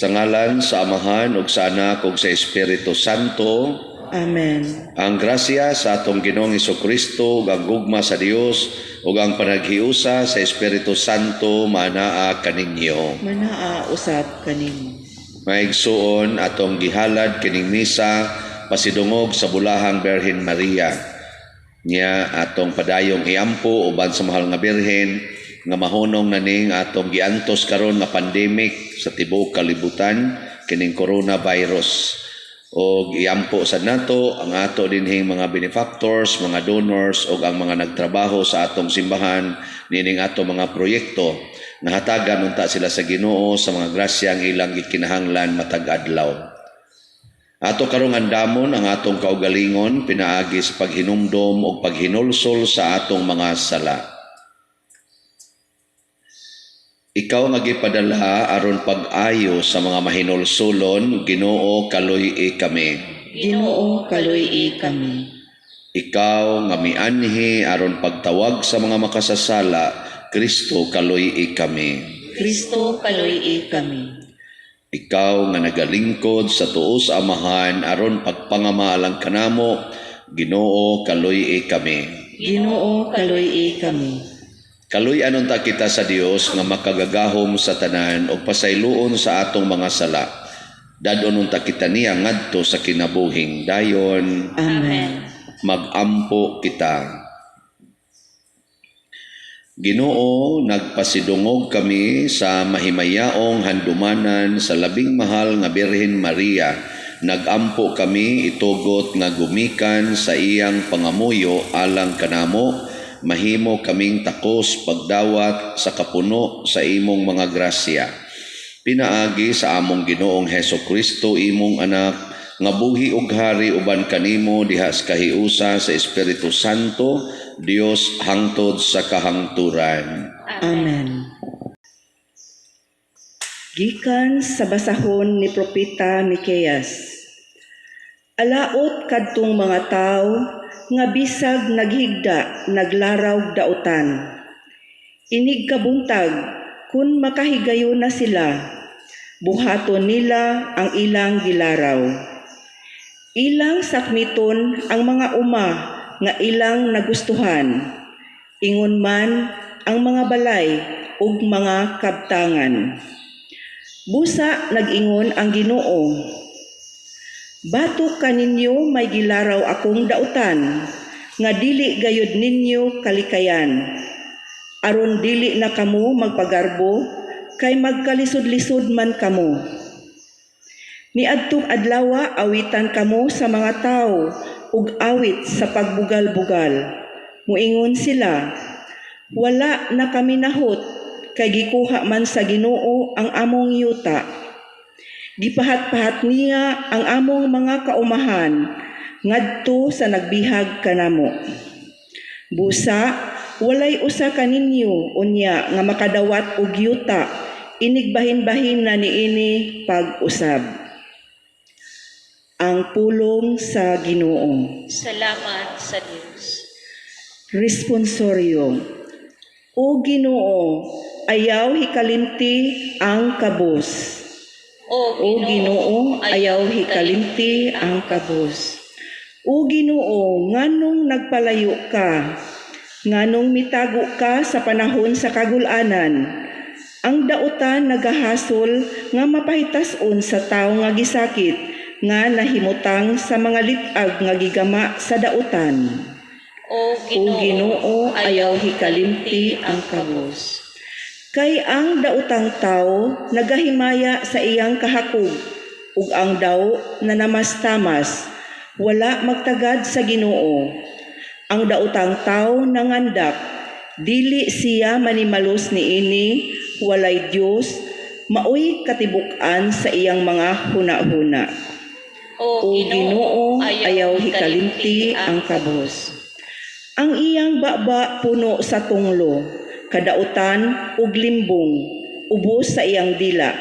Sa ngalan sa Amahan ug sa Anak ug sa Espiritu Santo. Amen. Ang grasya sa atong Ginoong Kristo ug ang gugma sa Dios ug ang panaghiusa sa Espiritu Santo manaa kaninyo. Manaa usab kanimo. Mga igsuon, atong gihalad kining misa pasidungog sa Bulahang Birhen Maria. Nya atong padayong iampo uban sa Mahal nga Birhen nga mahunong na ning atong giantos karon nga pandemic sa tibuok kalibutan, kining coronavirus. Og iampo sad nato ang ato dinhing mga benefactors, mga donors ug ang mga nagtrabaho sa atong simbahan nining ato mga proyekto nga hatagan unta sila sa Ginoo sa mga grasya ang ilang gikinahanglan matag adlaw. Ato karong andamon ang atong kaugalingon pinaagi sa paghinumdom ug paghinulsol sa atong mga sala. Ikaw nga gipadala aron pag-ayo sa mga mahinulsulon, Ginoo, kaluy-i kami. Ginoo, kaluy-i kami. Ikaw nga mianhi aron pagtawag sa mga makasasala, Kristo, kaluy-i kami. Kristo, kaluy-i kami. Ikaw nga nagalingkod sa tuo sa Amahan aron pagpangamalang kanamo, Ginoo, kaluy-i kami. Ginoo, kaluy-i kami. Kaluy-an unta kita sa Dios nga makagagahom sa tanan ug pasayloon sa atong mga sala. Dad-on unta kita niya ngadto sa kinabuhing dayon. Amen. Magampo kita. Ginoo, nagpasidungog kami sa mahimayaong handumanan sa Labing Mahal nga Birhen Maria. Nagampo kami itugot nga gumikan sa iyang pangamuyo alang kanamo, mahimo kaming takos pagdawat sa kapuno sa imong mga grasya. Pinaagi sa among Ginoong Heso Kristo, imong Anak, nga buhi ug hari uban kanimo diha sa kahiusa sa Espiritu Santo, Dios hangtod sa kahangturan. Amen. Gikan sa basahon ni Propeta Miqueas. Alaot kadtong mga tawo nga bisag naghigda naglarawg dautan. Inig kabuntag, kun makahigayon na sila, buhaton nila ang ilang gilaraw. Ilang sakmiton ang mga uma nga ilang nagustuhan. Ingon man ang mga balay ug mga kabtangan. Busa nag-ingon ang Ginoo, "Batok kaninyo may gilaraw akong dautan nga dili gayud ninyo kalikayan. Aron dili na kamo magpagarbo kay magkalisod-lisod man kamo. Niadtong adlawa awitan kamo sa mga tawo ug awit sa pagbugal-bugal. Muingon sila, 'Wala na kami nahot kay gikuha man sa Ginoo ang among yuta. Gipahat-pahat niya ang among mga kaumahan ngadto sa nagbihag kanamo.' Busa walay usa kaninyo unya nga makadawat og yuta inig bahin-bahin na niini pag-usab." Ang pulong sa Ginoo. Salamat sa Dios. Responsorio. O Ginoo, ayaw hikalimti ang kabus. O O Ginoo, ayaw hikalimti ang kabus. O Ginoo, nganong nagpalayo ka? Nganong mitago ka sa panahon sa kagul-anan? Ang dautan nagahasol nga mapahitas-on sa tawo nga gisakit nga nahimutang sa mga lit-ag nga gigama sa dautan. O O Ginoo, ayaw hikalimti ang kabus. Kay ang daotang tawo nagahimaya sa iyang kahakog ug ang daw nanamastamas, wala magtagad sa Ginoo. Ang daotang tawo nangandak, dili siya manimalos niini, walay Dios, maoy katibuk-an sa iyang mga hunahuna. O O Ginoo, ayaw hikalimti ang kabus. Ang iyang baba puno sa tunglo, kadautan ug limbong, ubos sa iyang dila.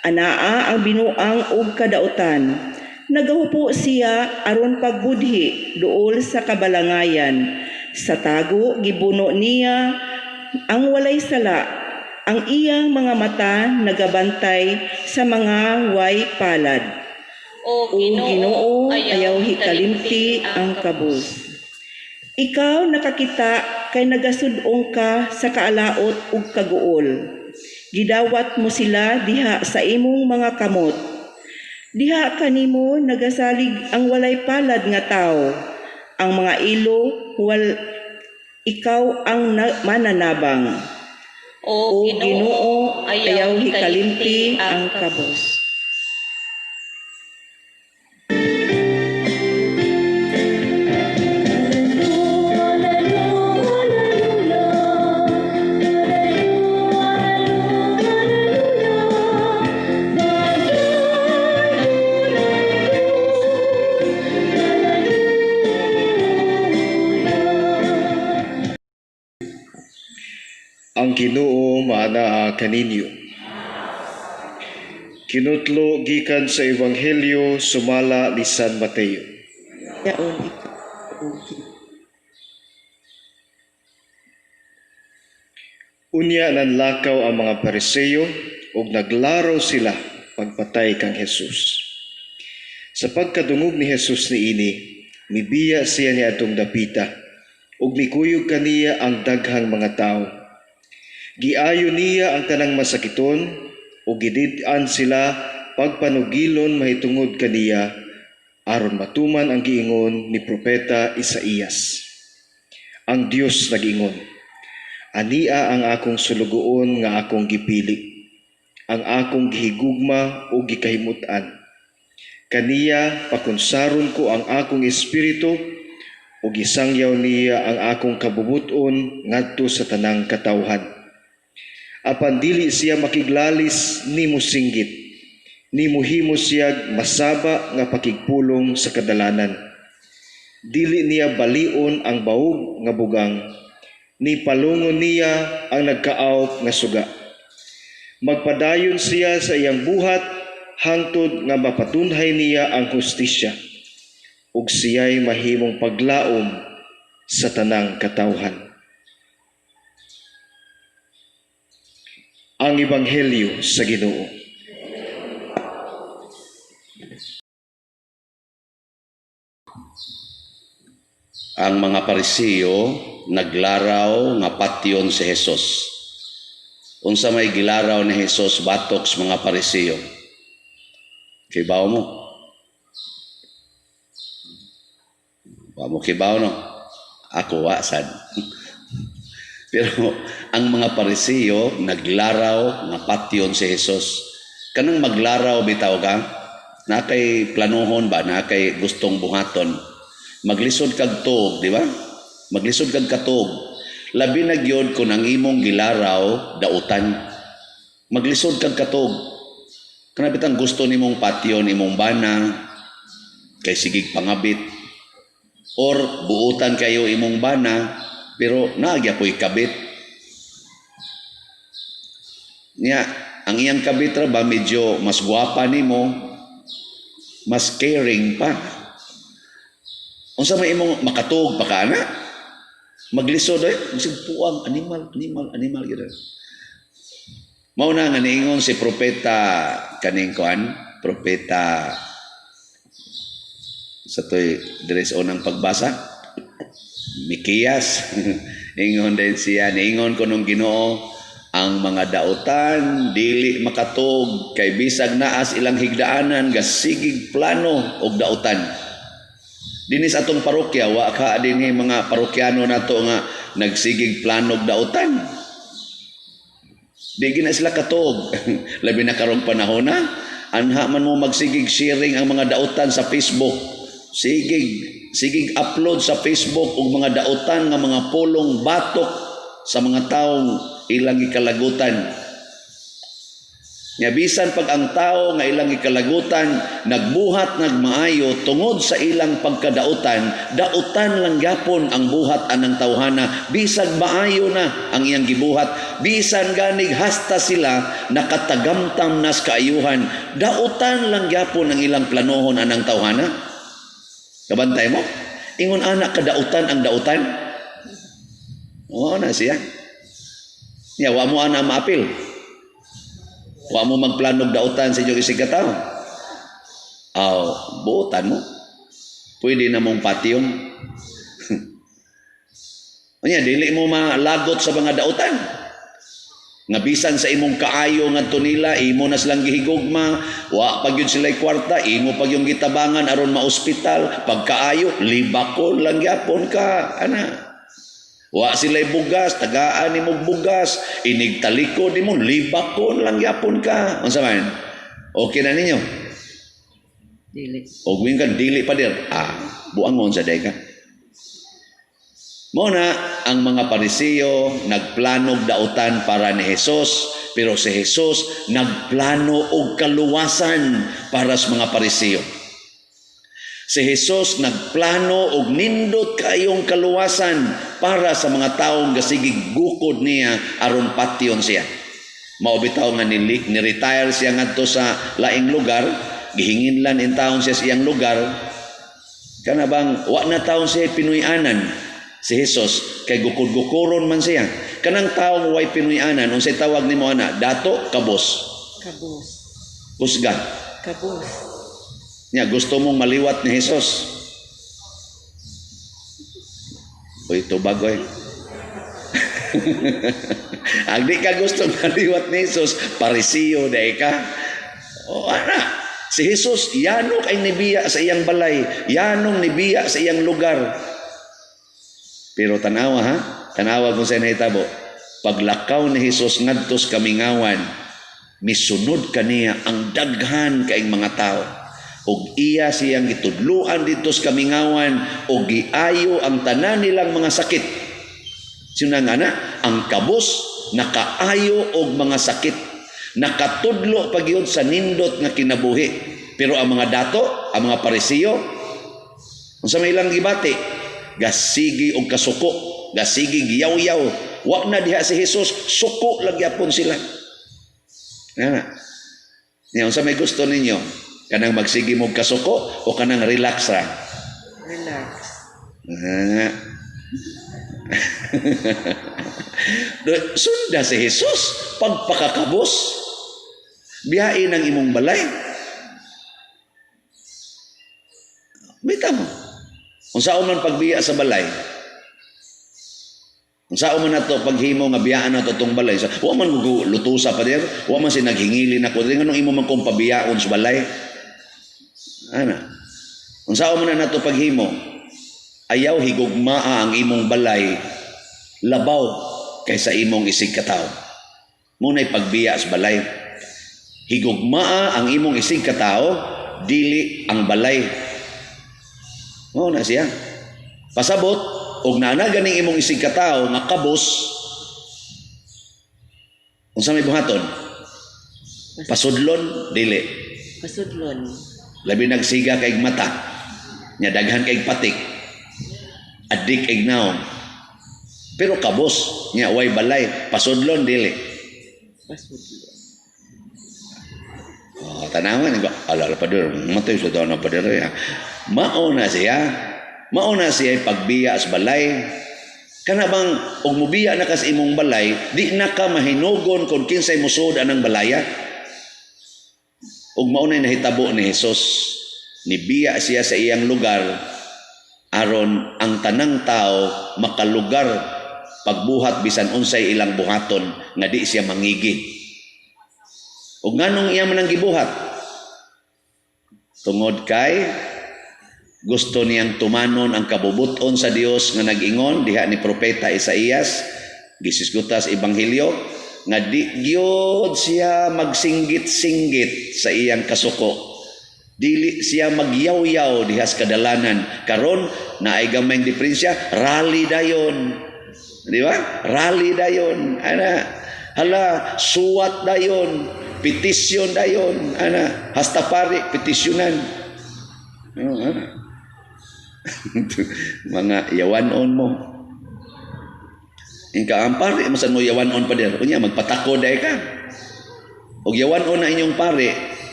Anaa ang binuang ug kadautan. Nagahupo siya aron pagbudhi duol sa kabalangayan. Sa tago gibuno niya ang walay sala. Ang iyang mga mata nagabantay sa mga way palad. O O Ginoo, ayaw hikalimti ang kabus. Ikaw nakakita kay nagasud-ong ka sa kaalaot ug kaguol. Gidawat mo sila diha sa imong mga kamot. Diha kanimo nagasalig ang walay palad nga tawo. Ang mga ilo wal ikaw ang mananabang. O O Ginoo, ayaw hikalimti ang kabus. Ang Ginoo maanaa kaninyo. Kinutlo gikan sa Ebanghelyo sumala ni San Mateo. Yaon ikaw, O Ginoo. Unya nanlakaw ang mga Pariseo ug naglaraw sila pagpatay kang Jesus. Sa pagkadungog ni Jesus niini, mibiya siya niadtong dapita ug mikuyog kaniya ang daghang mga tawo. Giayo niya ang tanang masakiton ug gidid-an sila pagpanugilon mahitungod kaniya aron matuman ang giingon ni propeta Isaías. Ang Dios nag-ingon, "Ania ang akong sulugoon nga akong gipili, ang akong gihigugma ug gikahimut-an. Kaniya pakunsaron ko ang akong espiritu ug gisangyaw niya ang akong kabubut-on ngadto sa tanang katawhan. Apan dili siya makiglalis ni musinggit, ni muhimo siya masaba nga pakigpulong sa kadalanan. Dili niya balion ang baog nga bugang, ni palungon niya ang nagkaawp nga suga. Magpadayon siya sa iyang buhat hangtod nga mapatunhay niya ang hustisya, ug siya'y mahimong paglaom sa tanang katawhan." Ang Ebanghelyo sa Ginoo. Ang mga Pariseo naglaraw nga patyon si Jesus. Unsa may gilaraw ni Jesus batok sa mga Pariseo? Kibaw mo? Wa mo kibaw, no? Ako wa sad. Pero ang mga Pariseo naglaraw nga patyon si Jesus. Kanang maglaraw bitaw ka, na kay planuhon ba, na kay gustong buhaton. Maglisod kag tuog, di ba? Maglisod kag katuog. Labi na gyud kung ang imong gilaraw dautan. Maglisod kag katuog. Kana bitang gusto nimong patyon imong bana kay sigig pangabit, or buutan kayo imong bana pero naa gyapoy kabit. Nya ang iyang kabit ra ba medyo mas gwapa nimo, mas caring pa. Unsa may imong makatuog pa ka ana? Maglisod ay, bisag puang animal, animal, animal gyud. Mao na nga niingon si propeta kaning kuan, propeta sa toy diri sa unang pagbasa, Mikiyas. Ingon din siya, niingon ko nung Ginoo, ang mga dautan dili makatug kay bisag naas ilang higdaanan gasigig plano og dautan. Dinhi sa atong parokya, wa ka dinhi mga parokyano nato nga nagsigig plano og dautan. Di gina sila katuog. Labi na karong panahon na, anha man mo magsigig sharing ang mga dautan sa Facebook. Sigig upload sa Facebook og mga dautan nga mga pulong batok sa mga taong ilang gikalagutan. Nya bisan pag ang tao nga ilang gikalagutan nagbuhat nagmaayo tungod sa ilang pagkadautan, dautan lang gyapon ang buhat anang tawhana, bisag maayo na ang iyang gibuhat, bisan ganig hasta sila nakatagamtam nas kaayuhan, dautan lang gyapon ang ilang planohon anang tawhana. Kabantay mo? Ingon ana kadautan ang dautan. Oo na siya. Nya wa mo ana maapil. Wa mo magplanog dautan sa inyong isig katawo. Aw, buotan mo. Pwede na mong patyon. Unya, dili mo malagot sa mga dautan. Nga bisan sa imong kaayo ngadto nila, imo na silang gihigugma, wa pa gyud sila kwarta, imo pa gyung gitabangan aron maospital, pagkaayo libakon lang gyapon ka, ana. Wa sila bugas, tagaan nimo bugas, inig talikod nimo, libakon lang gyapon ka. Unsa man? Okay na ninyo? Dili. Og wing ka dili pa dir. Ah, buangon sa day ka. Mao na ang mga Pariseo nagplanog dautan para ni Jesus, pero si Jesus nagplano og kaluwasan para sa mga Pariseo. Si Jesus nagplano og nindot kayong kaluwasan para sa mga taong gasigig gukod niya aron patyon siya. Mao bitaw nga ni-retire siya ngadto sa laing lugar, gihinginlan in taon siya sa iyang lugar. Kana bang wa na taon siya Pinoy-anan si Jesus kay gukod-gukoron man siya. Kanang taong way Pinoy-anan, unsay tawag nimo ana? Dato, kabos? Kabos. Kusga. Kabos. Nya gusto mong maliwat ni Jesus. Uy, tubag oy. Ang di ka gusto maliwat ni Jesus, Parisiyo day ka. O ana, si Jesus yano kay nibiya sa iyang balay, yanong nibiya sa iyang lugar. Pero tanawa ha, tanawa kung sa nahitabo. Paglakaw ni Jesus ngadto sa kamingawan, misunod kaniya ang daghan kaing mga tao. Og iya siyang gitudluan didto sa kamingawan og giayo ang tanan nilang mga sakit. Sino nga na? Ang kabos nakaayo og mga sakit. Nakatudlo pa gyud sa nindot nga kinabuhi. Pero ang mga dato, ang mga Parisiyo, unsa may ilang gibati? Gasigi og kasuko, gasigi giyaw-yaw. Wa na diha si Jesus, suko lang gyapon sila. Nga. Nya unsa may gusto ninyo? Kanang magsigi mo kasuko o kanang relax ra? Relax. Nga. Sunda si Jesus pagpakakabos. Biyain ang imong balay. Bitaw mo. Unsaon man pagbiya sa balay? Unsaon man nato paghimo nga biyaan nato tong balay? Sa wa man ko lutusa pa dir, wa man si naghingili nako diri, nganong imo man kong pabiyaon sa balay? Ana. Unsaon man na nato paghimo? Ayaw higugmaa ang imong balay labaw kaysa imong isig katawo. Muna'y pagbiya sa balay. Higugmaa ang imong isig katawo, dili ang balay. Mao na siya. Pasabot, og naa ganing imong isig katawo nga kabos, unsa may buhaton? Pasudlon, dili. Pasudlon. Labi nagsiga kay mata, nya daghan kay patik, adik kay naong. Pero kabos, nya way balay, pasudlon, dili. Pasudlon. Oh, tanawan ko, ala pa dir, matay sa dana pa dir. Mao na siya. Mao na siya pagbiya sa balay. Kana bang og mobiya na ka sa imong balay, di na ka mahinugon kung kinsay mosud anang balaya. Ug mao na nahitabo ni Jesus. Nibiya siya sa iyang lugar aron ang tanang tao makalugar pagbuhat bisan unsay ilang buhaton nga di siya mangigi. Ug nganong iya man ang gibuhat? Tungod kay gusto niyang tumanon ang kabubuton sa Dios nga nag-ingon diha ni propeta Isaías, gisisguta sa ebanghelyo nga di gyud siya magsinggit-singgit sa iyang kasuko. Dili siya magyaw-yaw diha sa kadalanan. Karon naay gamayng diferensya, rally dayon. Di ba? Rally dayon. Ana, hala, suwat dayon, petisyon dayon, ana, hasta pari petisyonan. Oh, ana. Mga yawanon mo. Inka ang pari, masan mo yawanon pa dir. Unya magpatako day ka. Og yawanon na inyong pari,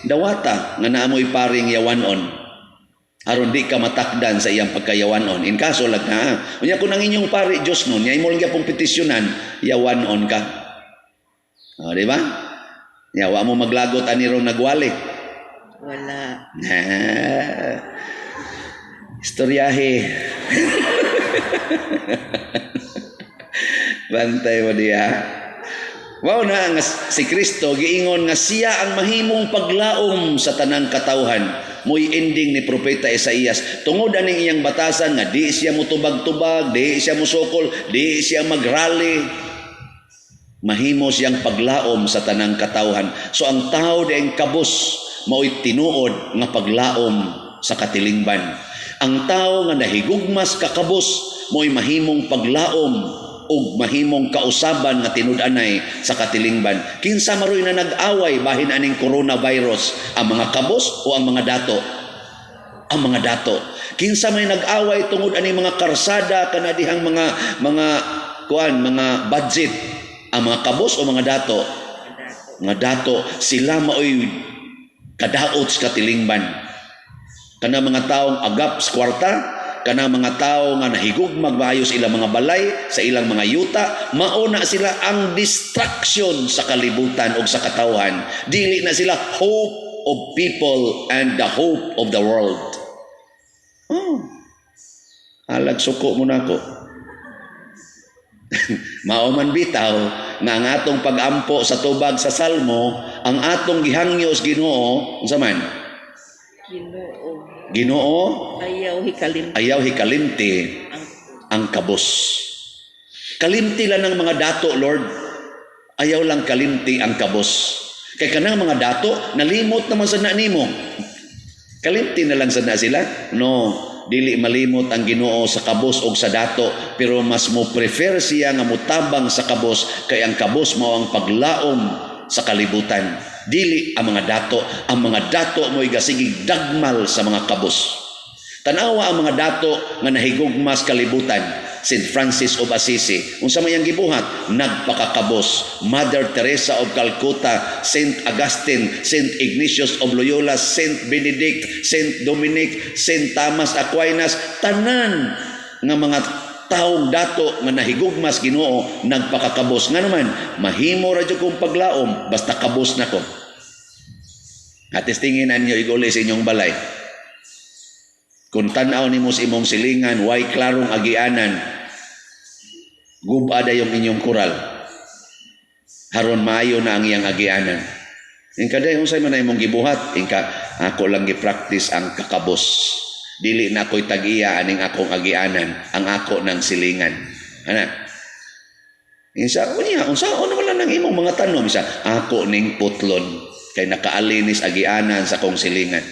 dawata nga naamoy paring yawanon. Aron di ka matakdan sa iyang pagkayawanon. In kaso lag na. Unya kung ang inyong pari Diyos nun, nya imo lang gyapong petisyonan, yawanon ka. O, di ba? Ya, wa mo maglagot ani ron nagwali. Wala. Ah. Istoryahe. Bantay mo diya. Mao na nga si Kristo giingon nga siya ang mahimong paglaom sa tanang katawhan. Mo'y ending ni Propeta Isaías. Tungod aning iyang batasan nga di siya mutubag-tubag, di siya musukol, di siya magrally. Mahimo siyang paglaom sa tanang katawhan. So ang tao dieng kabos mao'y tinuod nga paglaom sa katilingban. Ang tao nga nahigugmas kakabos mo'y mahimong paglaom ug mahimong kausaban nga tinud-anay sa katilingban. Kinsa maroy na nag-away bahin aning coronavirus? Ang mga kabos o ang mga dato? Ang mga dato. Kinsa may nag-away tungod aning mga karsada kanadihang mga kuan, mga budget? Ang mga kabos o mga dato? Mga dato, sila maoy kadaot sa katilingban. Kana mga taong agap sa kwarta, kana mga tao nga nahigugmag maayo sa ilang mga balay, sa ilang mga yuta, mao na sila ang distraction sa kalibutan o sa katawhan. Dili na sila hope of people and the hope of the world. Oh. Alag suko mo na ako. Mao man bitaw nga ang atong pag-ampo sa tubag sa Salmo, ang atong gihangyo sa Ginoo, unsa man? Ginoo. Ginoo, ayaw hikalim ayaw hikalimti ang ang kabos. Kalimti lang ng mga dato, Lord. Ayaw lang kalimti ang kabos. Kay kanang mga dato, nalimot naman sa na nimo. Kalimti na lang sa na sila? No, dili malimot ang Ginoo sa kabos og sa dato, pero mas mo prefer siya nga mutabang sa kabos kay ang kabos mao ang paglaom sa kalibutan. Dili ang mga dato, ang mga dato mo'y gasigig dagmal sa mga kabos. Tanawa ang mga dato nga nahigugmas kalibutan. St. Francis of Assisi, unsa may ang gibuhat? Nagpakakabos. Mother Teresa of Calcutta, St. Augustine, St. Ignatius of Loyola, St. Benedict, St. Dominic, St. Thomas Aquinas, tanan nga mga taong dato nga nahigugmas Ginoo nagpakakabos. Nga naman, mahimo ra jud kong paglaom basta kabos nako. Atis tingin ninyo iguli sa inyong balay. Kung tan-aw nimo sa imong silingan, way klarong agianan, guba dayong inyong kural. Haron maayo na ang iyang agianan. Ingka day, unsay man na imong gibuhat? Ingka, ako lang gi-practice ang kakabos. Dili na ako'y tag-iya aning akong agianan, ang ako ng silingan. Ana. Insa, unya, unsa ano wala nang imong mga tanom? Isa, ako ning putlon kay nakaalinis agianan sa akong silingan.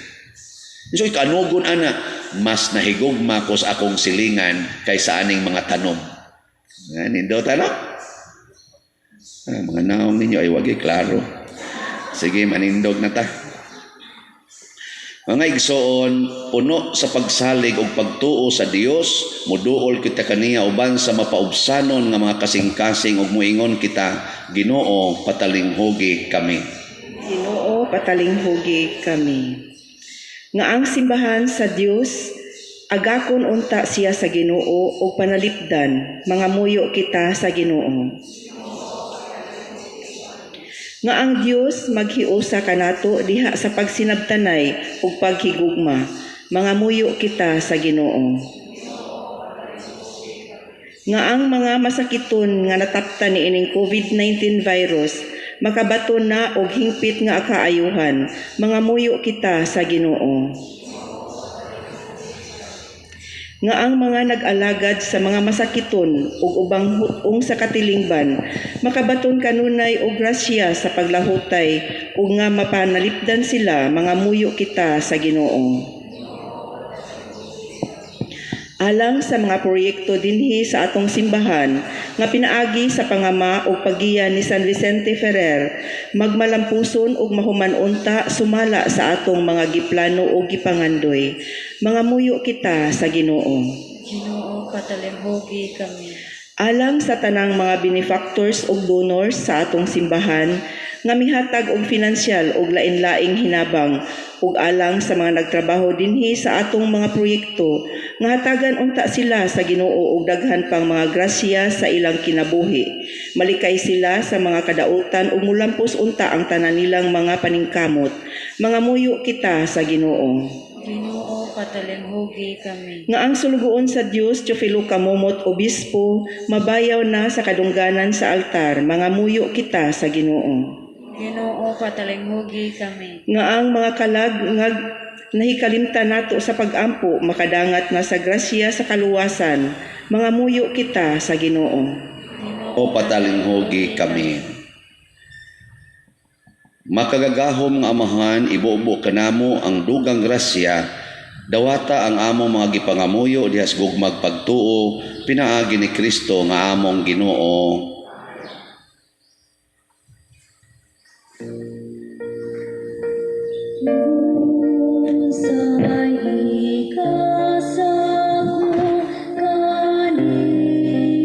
So ikanugon ana, mas nahigugma ko sa akong silingan kaysa aning mga tanom. Nindot ano? Ah, mga naong ninyo ay wagi klaro. Sige, manindog na ta. Mga igsoon, puno sa pagsalig ug pagtuo sa Dios, muduol kita kaniya uban sa mapaubsanon nga mga kasing-kasing ug muingon kita, Ginoo, patalinghugi kami. Ginoo, patalinghugi kami. Nga ang simbahan sa Dios agakon unta siya sa Ginoo ug panalipdan, mga muyo kita sa Ginoo. Nga ang Dios maghiusa kanato diha sa pagsinabtanay ug paghigugma, mga muyo kita sa Ginoo. Nga ang mga masakiton nga nataptan niining COVID-19 virus makabaton na og hingpit nga kaayuhan, mga muyo kita sa Ginoo. Nga ang mga nag-alagad sa mga masakiton ug ubang hut-ong sa katilingban makabaton kanunay og grasya sa paglahutay ug nga mapanalipdan sila, mga muyo kita sa Ginoo. Alang sa mga proyekto dinhi sa atong simbahan nga pinaagi sa pangama ug paggiya ni San Vicente Ferrer, magmalampuson ug mahuman-unta sumala sa atong mga giplano ug gipangandoy, mga muyo kita sa Ginoo. Ginoo, patalinghugi kami. Alang sa tanang mga benefactors ug donors sa atong simbahan nga mihatag og finansyal og lain-laing hinabang ug alang sa mga nagtrabaho dinhi sa atong mga proyekto nga hatagan unta sila sa Ginoo og daghan pang mga grasya sa ilang kinabuhi. Malikay sila sa mga kadautan ug mulampos unta ang tanan nilang mga paningkamot. Mangamuyo kita sa Ginoo. Ginoo, patalinghugi kami. Nga ang sulugoon sa Dios Teofilo Camomot, Obispo, mabayaw na sa kadungganan sa altar. Mangamuyo kita sa Ginoo. Ginoo, patalinghugi kami. Nga ang mga kalag nga nahikalimtan nato sa pagampo makadangat na sa grasya sa kaluwasan. Mangamuyo kita sa Ginoo. O patalinghugi kami. Makagagahom nga Amahan, ibubo kanamo ang dugang grasya, dawata ang among mga gipangamuyo dihas gugmag pagtuo, pinaagi ni Kristo nga among Ginoo. Unsay ikasako kanimo,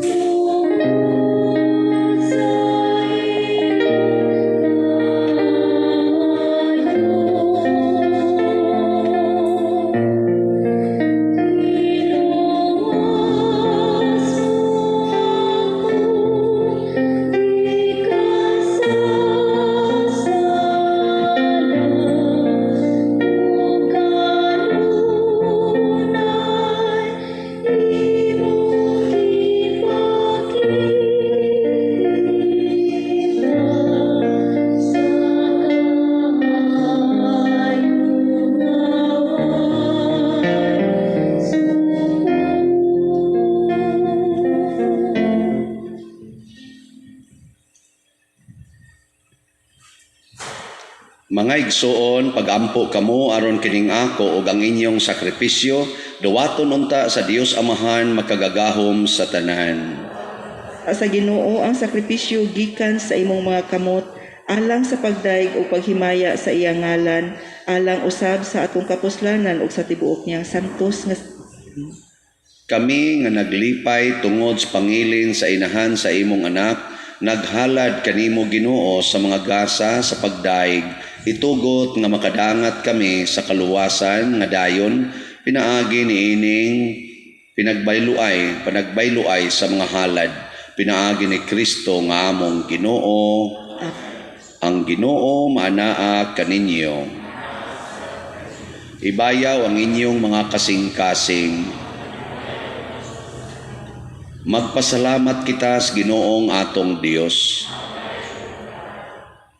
tungod sa imong kaayo. Giluwas mo ako, gikan sa sala, ug kanunay imong gipakita sa kaayo nga way suko. Mga igsoon, pagampo kamo aron kining ako ug ang inyong sakripisyo, duwaton unta sa Dios Amahan makagagahom sa tanan. Sa Ginoo ang sakripisyo gikan sa imong mga kamot alang sa pagdayeg ug paghimaya sa iyang ngalan, alang usab sa atong kapuslanan ug sa tibuok niyang santos nga. Kami nga naglipay tungod sa pangilin sa inahan sa imong anak, naghalad kanimo, Ginoo, sa mga gasa sa pagdaig, itugot nga makadangat kami sa kaluwasan nga dayon pinaagi niining panagbayluay sa mga halad, pinaagi ni Kristo nga among Ginoo. Ang Ginoo maanaa kaninyo. Ibayaw ang inyong mga kasing-kasing. Magpasalamat kita sa Ginoong atong Dios.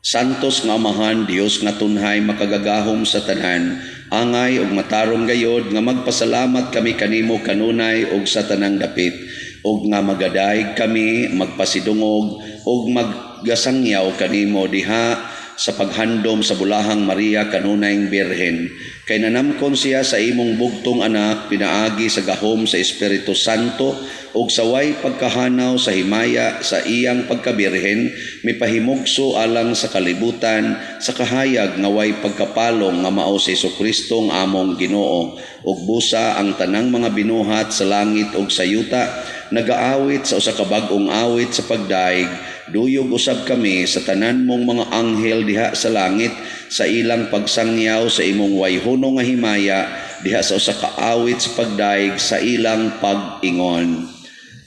Santos nga Amahan, Dios nga tunhay makagagahom sa tanan, angay ug matarong gayod nga magpasalamat kami kanimo kanunay ug sa tanang dapit, ug nga magadaig kami, magpasidungog ug maggasangyaw kanimo diha sa paghandom sa bulahang Maria kanunayng Birhen. Kay nanamkon siya sa imong bugtong anak pinaagi sa gahom sa Espiritu Santo ug sa way pagkahanaw sa himaya sa iyang pagkabirhen, mipahimugso alang sa kalibutan sa kahayag nga way pagkapalong nga mao si Hesukristo nga among Ginoo. Ug busa ang tanang mga binuhat sa langit ug sa yuta nagaawit sa usa ka bag-ong awit sa pagdaig, duyog usab kami sa tanan mong mga anghel diha sa langit sa ilang pagsangyaw sa imong wayhono nga himaya diha sa usa ka awit sa pagdaig sa ilang pag-ingon: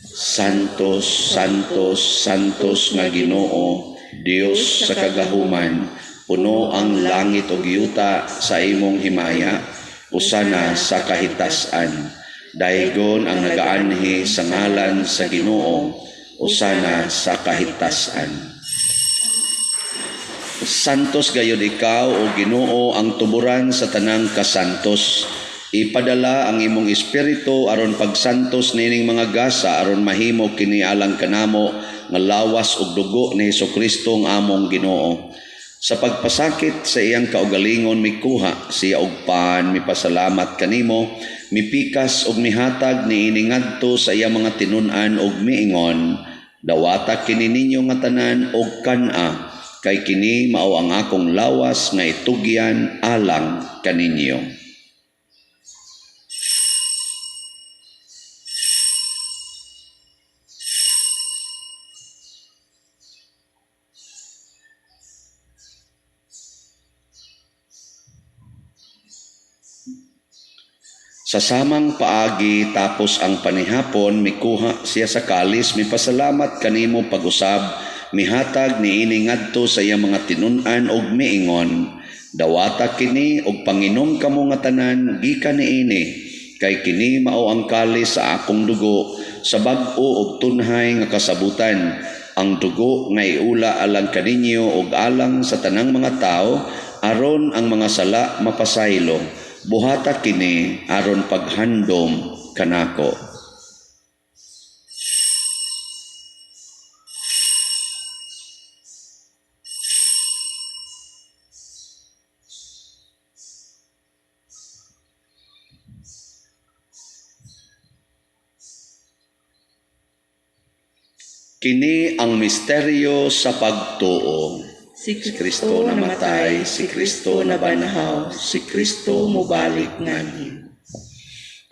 Santos, Santos, Santos nga Ginoo, Dios sa kagahuman, puno ang langit ug yuta sa imong himaya. Usana sa kahitasan. Daygon ang nagaanhi sa ngalan sa Ginoo. Usana sa kahitasan. Santos gayud ikaw, o Ginoo, ang tuburan sa tanang kasantos. Ipadala ang imong espiritu aron pagsantos nining mga gasa aron mahimo kini alang kanamo nga lawas ug dugo ni Hesukristo nga among Ginoo. Sa pagpasakit sa iyang kaugalingon, mikuha siya og pan, mipasalamat kanimo, mipikas ug mihatag niini ngadto sa iyang mga tinun-an ug miingon: "Dawata kini ninyo nga tanan og kan-a, kay kini mao ang akong lawas nga itugyan alang kaninyo." Sa samang paagi tapos ang panihapon, mikuha siya sa kalis, mipasalamat kanimo pag-usab, mihatag niini ngadto sa iyang mga tinun-an og miingon: "Dawata kini og panginom kamo nga tanan gikan niini, kay kini mao ang kalis sa akong dugo sa bag-o og tunhay nga kasabutan, ang dugo nga iula alang kaninyo ug alang sa tanang mga tawo aron ang mga sala mapasaylo. Buhata kini aron paghandom kanako." Kini ang misteryo sa pagtuo. Si Si Kristo namatay, si Kristo nabanhaw, si Kristo mobalik nganhi.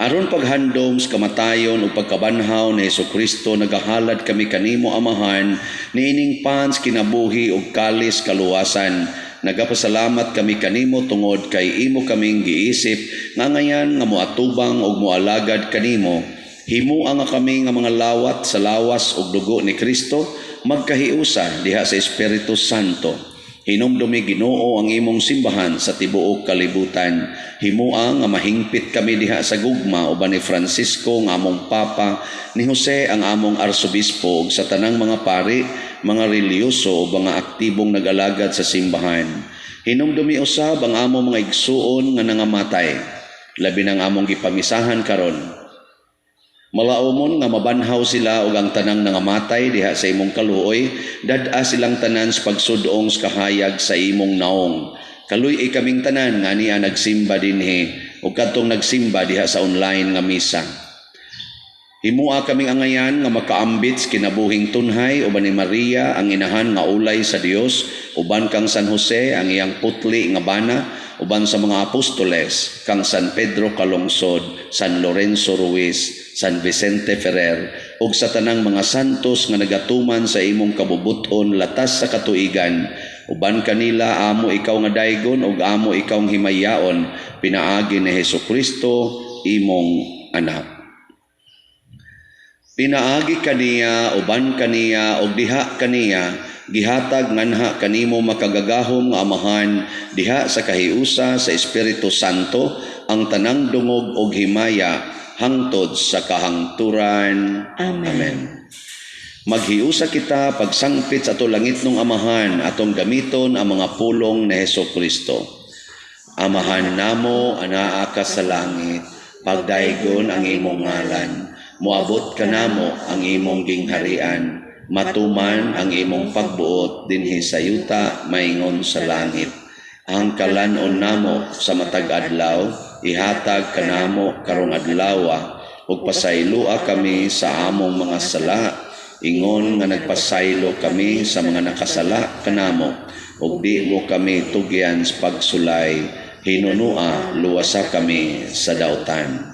Aron paghandom sa kamatayon ug pagkabanhaw ni Hesukristo, nagahalad kami kanimo, Amahan, niining pans kinabuhi ug kalis kaluwasan. Nagapasalamat kami kanimo tungod kay imo kaming giisip nga ngayan nga moatubang ug moalagad kanimo. Himua nga kami nga mga lawat sa lawas ug dugo ni Kristo magkahiusa diha sa Espiritu Santo. Hinumdumi, Ginoo, ang imong simbahan sa tibuok kalibutan. Himua nga mahingpit kami diha sa gugma uban ni Francisco nga among Papa, ni Jose ang among Arsobispo ug sa tanang mga pari, mga relihiyoso ug mga aktibong nag-alagad sa simbahan. Hinumdumi usab ang among mga igsuon nga nangamatay, labi nang among gipamisahan karon. Malaumon nga mabanhaw sila ug ang tanang nangamatay diha sa imong kaluoy, dad-a silang tanan sa pagsudong sa kahayag sa imong naong. Kaluy-i kaming tanan nga ania nagsimba dinhi ug kadtong nagsimba diha sa online nga misa. Himua kaming angayan nga makaambit sa kinabuhing tunhay uban ni Maria ang inahan nga ulay sa Dios, uban kang San Jose ang iyang putli nga bana, uban sa mga apostoles, kang San Pedro Calungsod, San Lorenzo Ruiz, San Vicente Ferrer, ug sa tanang mga santos nga nagatuman sa imong kabubuton latas sa katuigan. Uban kanila amo ikaw nga daygon ug amo ikaw himayaon pinaagi ni Hesukristo imong anak. Pinaagi kaniya, uban kaniya, ug diha kaniya, gihatag nganha kanimo makagagahom nga Amahan diha sa kahiusa sa Espiritu Santo ang tanang dungog ug himaya hangtod sa kahangturan. Amen. Amen. Maghiusa kita pagsangpit sa ato langitnong Amahan, atong gamiton ang mga pulong ni Hesukristo. Amahan namo, anaa ka sa langit, pagdaygon ang imong ngalan. Moabot kanamo ang imong gingharian. Matuman ang imong pagbuot dinhi sa yuta maingon sa langit. Ang kalan-on namo sa matag adlaw ihatag kanamo karong adlawa, ug pasayloa kami sa among mga sala ingon nga nagpasaylo kami sa mga nakasala kanamo, ug di mo kami tugyan sa pagsulay, hinunua luwasa kami sa dautan.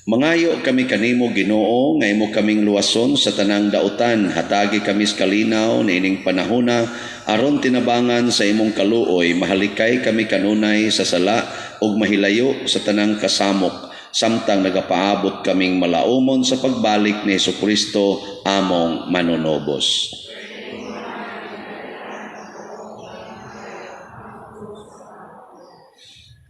Mangayo kami kanimo, Ginoo, nga imo kaming luwason sa tanang dautan. Hatagi kami sa kalinaw niining panahona aron tinabangan sa imong kaluoy mahalikay kami kanunay sa sala ug mahilayo sa tanang kasamok samtang nagapaabot kaming malaumon sa pagbalik ni Hesukristo among manunobos.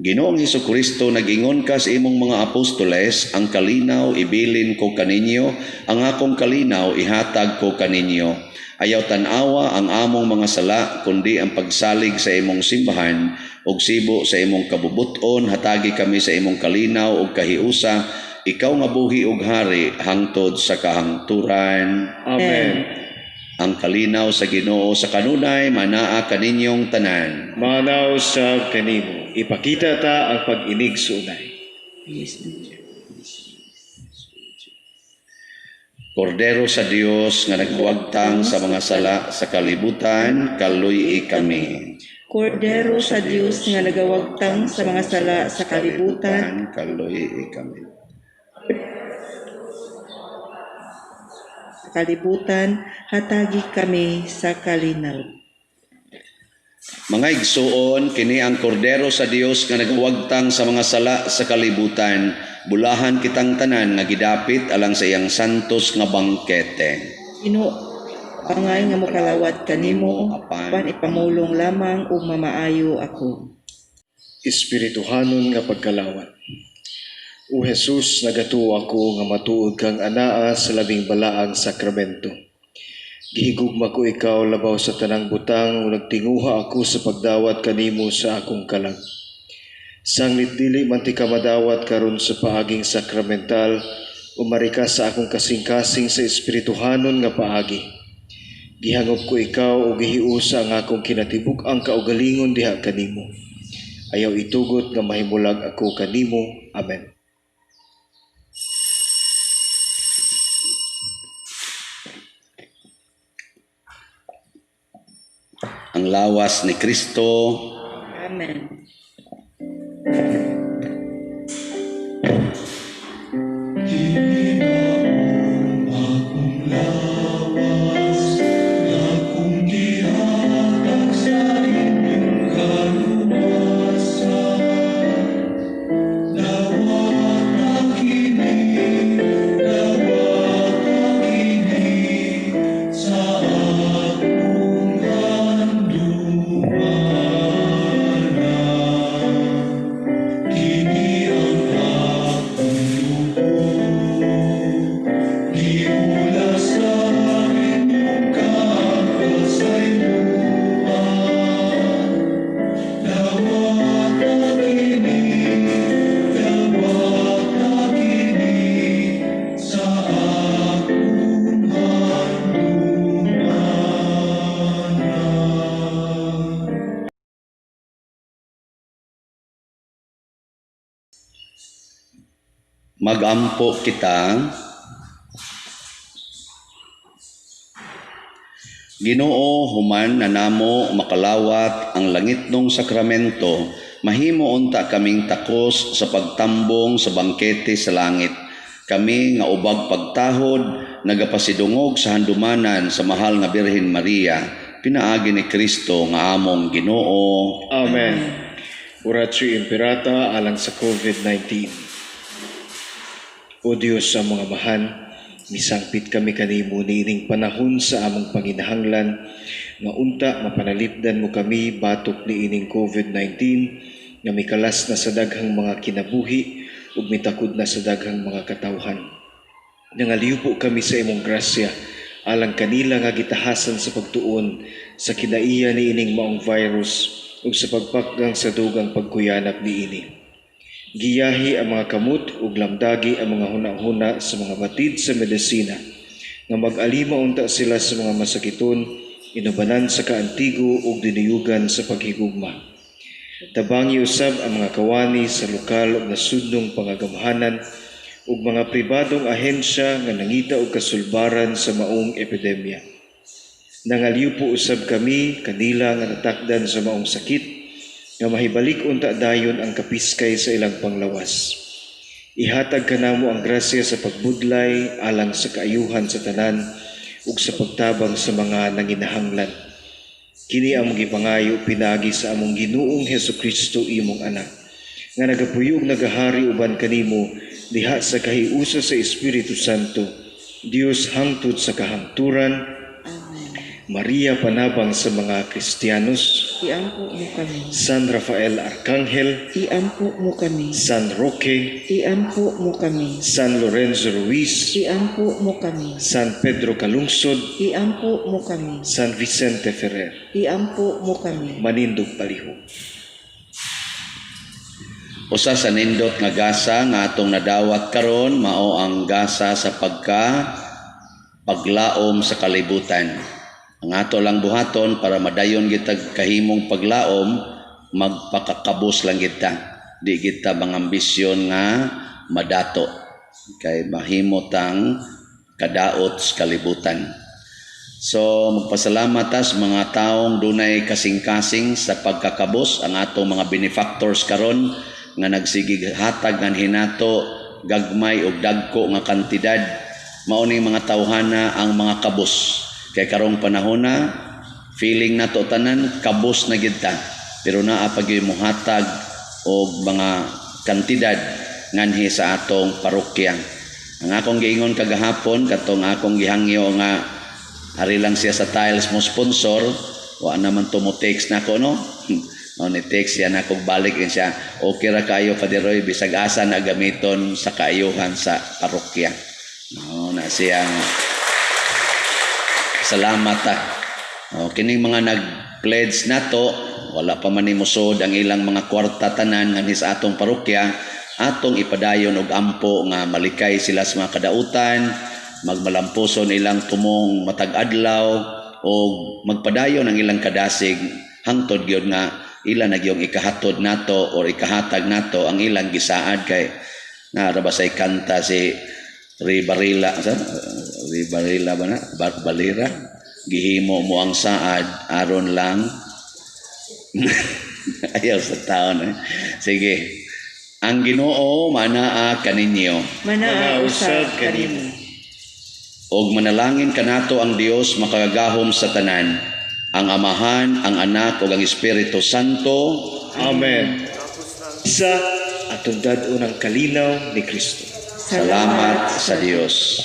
Ginoong Hesukristo, nag-ingon ka sa imong mga apostoles, "Ang kalinaw ibilin ko kaninyo, ang akong kalinaw ihatag ko kaninyo." Ayaw tan-awa ang among mga sala, kundi ang pagsalig sa imong simbahan, ug sibo sa imong kabubuton, hatagi kami sa imong kalinaw ug kahiusa, ikaw nga buhi ug hari hangtod sa kahangturan. Amen. Ang kalinaw sa Ginoo sa kanunay manaa kaninyong tanan. Manaa usab kanimo. Ipakita ta ang pag-inigsuonay. Yes. Kordero sa Dios nga nagwagtang sa mga sala sa kalibutan, kaluy-i kami. Kordero sa Dios nga nagawagtang sa mga sala sa kalibutan, kaluy-i kami. Sa kalibutan, hatagi kami sa kalinaw. Mga igsuon, kini ang kordero sa Dios nga nagwagtang sa mga sala sa kalibutan. Bulahan kitang tanan nga gidapit alang sa iyang santos nga bangkete. Ginoo, angay nga mokalawat kanimo, apan ipamulong lamang ug mamaayo ako. Espirituhanon nga pagkalawat. O Jesus, nagatuo ako nga matuod kang anaa sa labing balaang sakramento. Gihigugma ko ikaw labaw sa tanang butang ug nagtinguha ako sa pagdawat kanimo sa akong kalag. Sanglit dili man tika madawat karon sa paaging sakramental, umari ka sa akong kasing-kasing sa espirituhanon nga paagi. Gihangop ko ikaw ug gihiusa ang akong kinatibuk-ang kaugalingon diha kanimo. Ayaw itugot nga mahimulag ako kanimo. Amen. Ang lawas ni Kristo. Amen. Magampo kita. Ginoo, human na namo makalawat ang langitnong sakramento, mahimo unta kaming takos sa pagtambong sa bangkete sa langit. Kami nga ubag pagtahod, nagapasidungog sa handumanan sa mahal nga Birhen Maria, pinaagi ni Kristo nga among Ginoo. Amen. Oratio Imperata alang sa COVID-19. O Diyos sa mga amahan, misangpit kami kanimo niining panahon sa among panginahanglan nga unta mapanalipdan mo kami batok niining COVID-19 nga mikalas na sa daghang mga kinabuhi ug mitakod na sa daghang mga katawhan. Nangaliw kami sa imong grasya alang kanila nga gitahasan sa pagtuon sa kinaiya niining maong virus ug sa pagpakgang sa dugang pagkuyanap niini. Giyahi ang mga kamot ug lamdagi ang mga huna-huna sa mga batid sa medisina nga mag-alima unta sila sa mga masakiton, inubanan sa kaantigo ug dinuyugan sa paghigugma. Tabangi usab ang mga kawani sa lokal ug nasudnong pangagamhanan ug mga pribadong ahensya nga nangita og kasulbaran sa maong epidemya. Nangaliw po usab kami kanila nga natakdan sa maong sakit nga mahibalik unta dayon ang kapiskay sa ilang panglawas. Ihatag kanamo ang grasya sa pagbudlay alang sa kaayuhan sa tanan ug sa pagtabang sa mga nanginahanglan. Kini among gipangayo pinaagi sa among Ginoong Hesukristo, imong anak, nga nagapuyo ug nagahari uban kanimo diha sa kahiusa sa Espiritu Santo, Dios hangtod sa kahangturan. Amen. Maria, panabang sa mga Kristiyanos, Iampo mo kami. San Rafael Arcangel, Iampo mo kami. San Roque, Iampo mo kami. San Lorenzo Ruiz, Iampo mo kami. San Pedro Calungsod, Iampo mo kami. San Vicente Ferrer. Iampo mo kami. Manindog palihog. Usa sa nindot nga gasa nga atong nadawat karon mao ang gasa sa pagka paglaom sa kalibutan. Ang ato lang buhaton para madayon kita kahimong paglaom, magpakakabos lang kita. Di kita mangambisyon nga madato kay mahimo tang kadaot sa kalibutan. So magpasalamat ta sa mga taong dunay kasing-kasing sa pagkakabos, ang atong mga benefactors karon nga nagsigig hatag ngan hinato gagmay og dagko nga kantidad. Mao ning mga tawhana ang mga kabos. Kay karong panahona feeling nato tanan kabos na gid ta, pero naa pa gyud mohatag og mga kantidad nganhi sa atong parokya. Ang akong giingon kagahapon, katong akong gihangyo nga ari lang siya sa tiles mo sponsor, wa naman to mo text nako, no? No, ni text siya nako, balik din siya. Okay ra kayo, Father Roy, bisag asa na gamiton sa kaayuhan sa parokya. No, na siya. Salamat ta. O, kining mga nag-pledge nato, wala pa man ni musod ang ilang mga kwarta tanan nganhi sa atong parokya, atong ipadayon og ampo nga malikay sila sa mga kadautan, magmalampuson ilang tumong matag adlaw o magpadayon ang ilang kadasig hangtod gyud nga ila na gyud ikahatod nato or ikahatag nato ang ilang gisaad, kay naa ra ba say kanta si Ribarila sa Ribarila ba na Balira, gihimo mo ang saad aron lang ayaw sa taon eh. Sige, ang Ginoo manaa kaninyo. Manaa Manaa usab usab kanimo. Og manalangin kanato ang Dios makagagahom sa tanan, ang Amahan, ang Anak ug ang Espiritu Santo. Amen. Sa atong dad-on ang kalinaw ni Kristo. Salamat sa Dios.